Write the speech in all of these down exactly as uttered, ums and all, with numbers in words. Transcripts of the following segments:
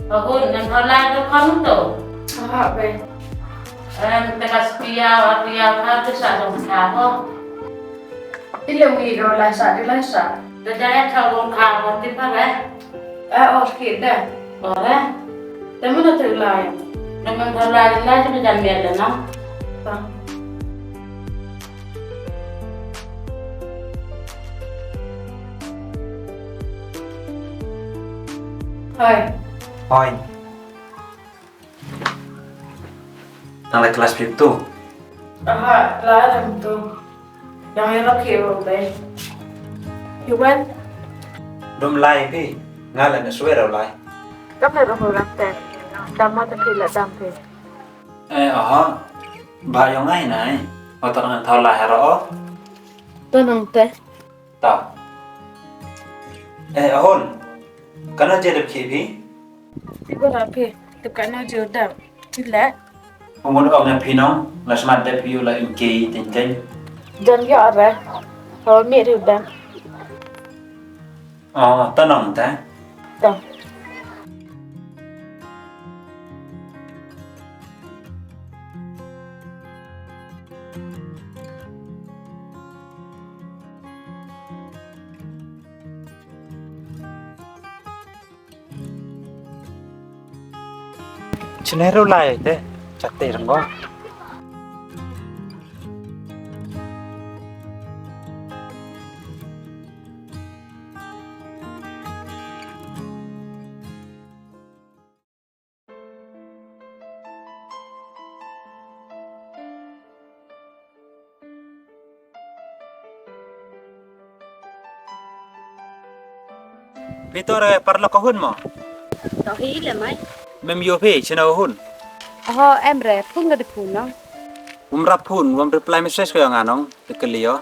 Ahun, em thaw lai to khon to. Aha, be. Em, te ka spia, wa pia, ka te sa dong ka ho. Ti le mi ro lai sa, di lai sa. Te jaya thaw dong ka ho, ti pa re. Eh, oh, ki de. Ore. Te mo na te lai. Te mo thaw lai, lai te jan mi le na. Ta. Hoi. Hoi. Nang lai class fifth tu? Aha, lai ram tu. Yang yang laki wo bai. Yuan. Dum lai phi. Nga la na swear lai. Kam na ro ram te. Dam ma te phi la dam phi. Eh, aha. Ba yong ai nai. Otak nang thaw lai haro. To nang te. Ta. Eh, ahun. Kana je dep khi phi? Ti ba ra phi. Tep kana je dep. Ti le. Umur ong na phi nong, la smat dep yu la im ki tin ken. Jan ya re. Ho mi ri dep. Oh, ta nong ta. Ta. Chine ru lai te, chate rango. Phi to re paralok ka hun mo? To hi le mai. Mem yo phi, china hun. Ho, em re, phone ka di phone nong. Um rap phone, um reply message ko yang anong, te ke lio.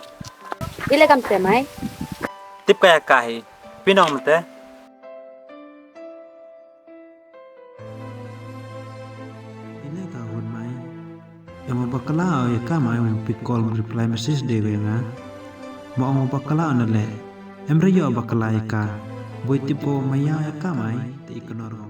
Ile kam te mai. Tip ka ya ka hi, phi nong mte. Ine ka hun mai. Em bakla ya ka mai, em pick call reply message de ko ya nga. Ma ong bakla na le. Em re yo bakla ya ka. Boi tip ko maya ya ka mai. Te ignore ko nga.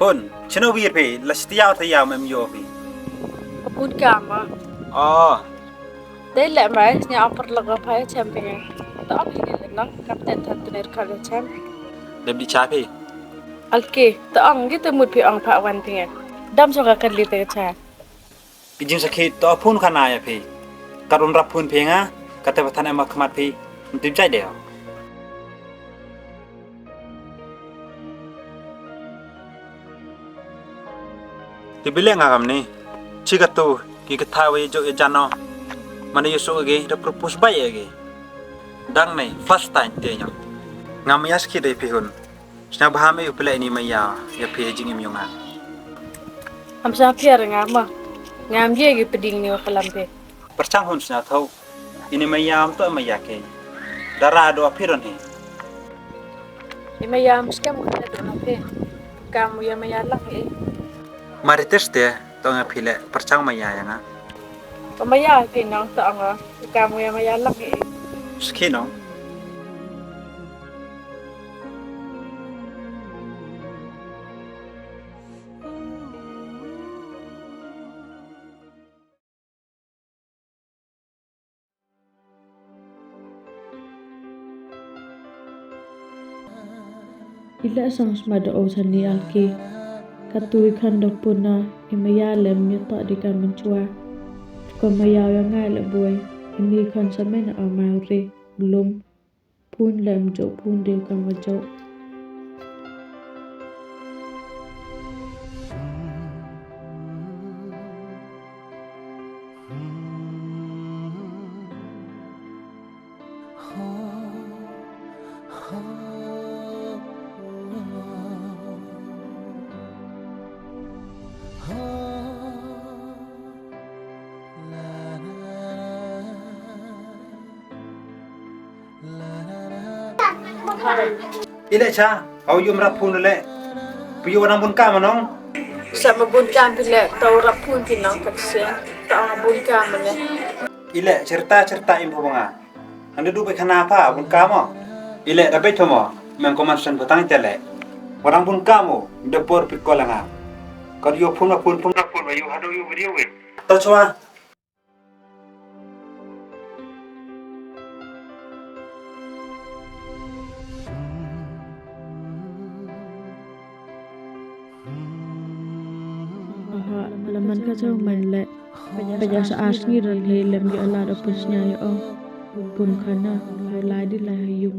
Hun, chino wir phi, la stia ta ya mem yo phi. Hun ka ma. Oh. Dei le mai, nya apar laga phai chem phi. Ta ap hi le nang, kap ten than tuner kha chem. Dep di cha phi. Alki, ta ong gi te mut phi ong pha wan phi. Dam so ka kali te cha. I jing sakhi to phone khana ya phi. Kat um rap phone phi nga, kat te pathan em khmat phi. Ntim chai deo. Te bile nga kam ni. Chi ka tu, ki ka thaw ye jo ye jano. Mane yu so ge, da propose bai ye ge. Dang ni, first time te nyam. Ngam ya sakhi dei phi hun. Sñiaw bha me u pele ini maya, ya phi jing im yong nga. Am sa phi ar nga ma. Ngam ye gi peding ni wa kalam phi. Perchang hun sñiaw thaw. Ini maya am to maya ke. Dara do phi ron hi. Ini maya am skem ko do na phi. Kam ya maya lak hi. Mari tes te, to nga phi le, perchang maya ya nga. Ko maya phi nong to nga. Kam ya maya lak hi. Ski nong. Ila sang sma da o sani alki. Katu i khan da puna, i maya lem ya ta di ka menchua. Ko maya ya ngai le boy, ini khan sa mena o mauri, belum. Pun lem jo, pun deu kam wa jo. Ile cha. Au yum rap phone le. Pi u nang bun kam nong. Sa ma bun kam phi le, tau rap phone phi nong kat se. Tau nang bun kam le. Ile, cerita, cerita im pho ba nga. Ande du bai khana pha, bun kam o. Ile, da bai thomo. Meng koman sen pho tang chale. Warang bun kam o, de por pi ko la nga. Kar yo phone ma phone, phone ma phone, yo hado yo video win. To chwa. Aha, laman ka jong man le. Paja sa as ngi ral hei lem ya la da pun snya ya o. Pun khana, yo la di la hei yung.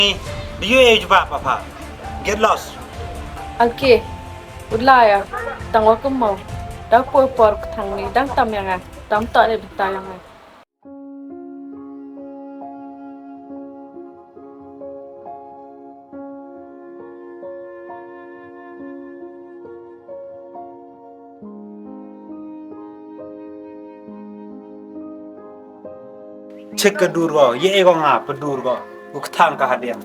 Ni, di yu e jubab apa? Get lost. Angke, u la ya, tang wa kemo. Da poi por ka thang ni, dang tam ya nga, tam to ni da ta ya nga. Chek ka dur ko, ye e ko nga, pa dur ko. U kthang ka hadiang.